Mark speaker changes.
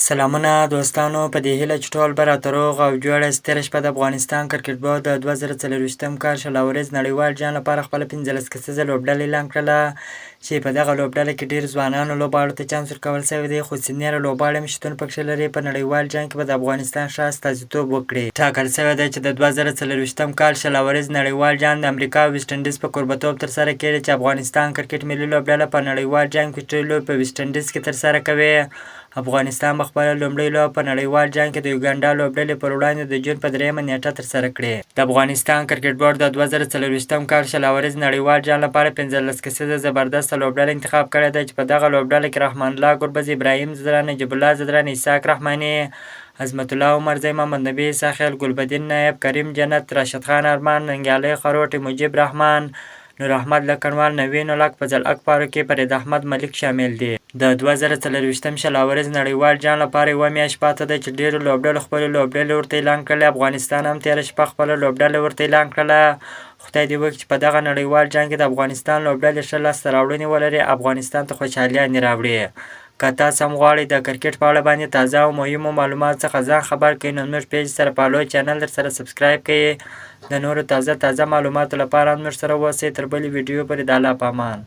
Speaker 1: سلامونه دوستانو په دې هیله چې ټول به راته روغ او جوړ یاست. تېره شپه د افغانستان کرکټ بورډ د 2024 کال 20 اوریز نړیوال جام لپاره خپله 15 کسیزه لوبډله اعلان کړله چې په دغه لوبډله کې ډېرو ځوانانو لوبغاړو ته چانس ورکول شوی دی، خو سینیر لوبغاړي هم شتون پکښې لري. په نړیوال جام کې به د افغانستان ښه استازیتوب وکړي. ټاکل شوې ده چې د 2024 کال 20 اوریز نړیوال جام د امریکا او ویسټ انډیز په کوربتوب ترسره کېږي چې افغانستان کرکټ ملي لوبډله په نړیوال جام کې ټول لوبې په ویسټ انډیز کې ترسره کوي. افغانستان به خپله لومړۍ لوبه په نړیوال جام کې د یوګانډا لوبډلې پر وړاندې د جون په درېیمه نېټه ترسره کړي. د افغانستان کرکټ بورډ د 2024 کال 20 اوریز نړیوال جام لپاره 15 کسیزه زبردسته لوبډله انتخاب کړې ده چې په دغه لوبډله کې رحمان الله ګربز، ابراهیم ځدران، نجیب الله ځدران، اسحاق رحماني، عظمت الله عمرزی، محمد نبي عیسی خیل، ګلبدین نایب، کریم جنت، راشد خان ارمان، ننګیالی خروټی، مجیب رحمان، نور احمد لکڼوال، نوین الحق، فضل حق فاروقي، فرید احمد ملک شامل دي. د 2024 20 اوریز نړیوال جام لپاره یوه میاشت پاته ده چې ډېرو لوبډلو خپلې لوبډلې ورته اعلان کړلې. افغانستان هم تېره شپه خپله لوبډله ورته اعلان کړله. خدای دې وکړي چې په دغه نړیوال جام کې د افغانستان لوبډلې ښه لاسته راوړنې ولري، افغانستان ته خوشحالیانې راوړي. که تاسو هم غواړئ د کرکټ په اړه باندې تازه او مهمو معلوماتو څخه ځان خبر کړئ، نو زموږ پیج سره فالو، چینل درسره سبسکرایب کړئ. د نورو تازه تازه معلوماتو لپاره هم موږ سره اوسئ. تر بلې ویډیو پورې د الله په امان.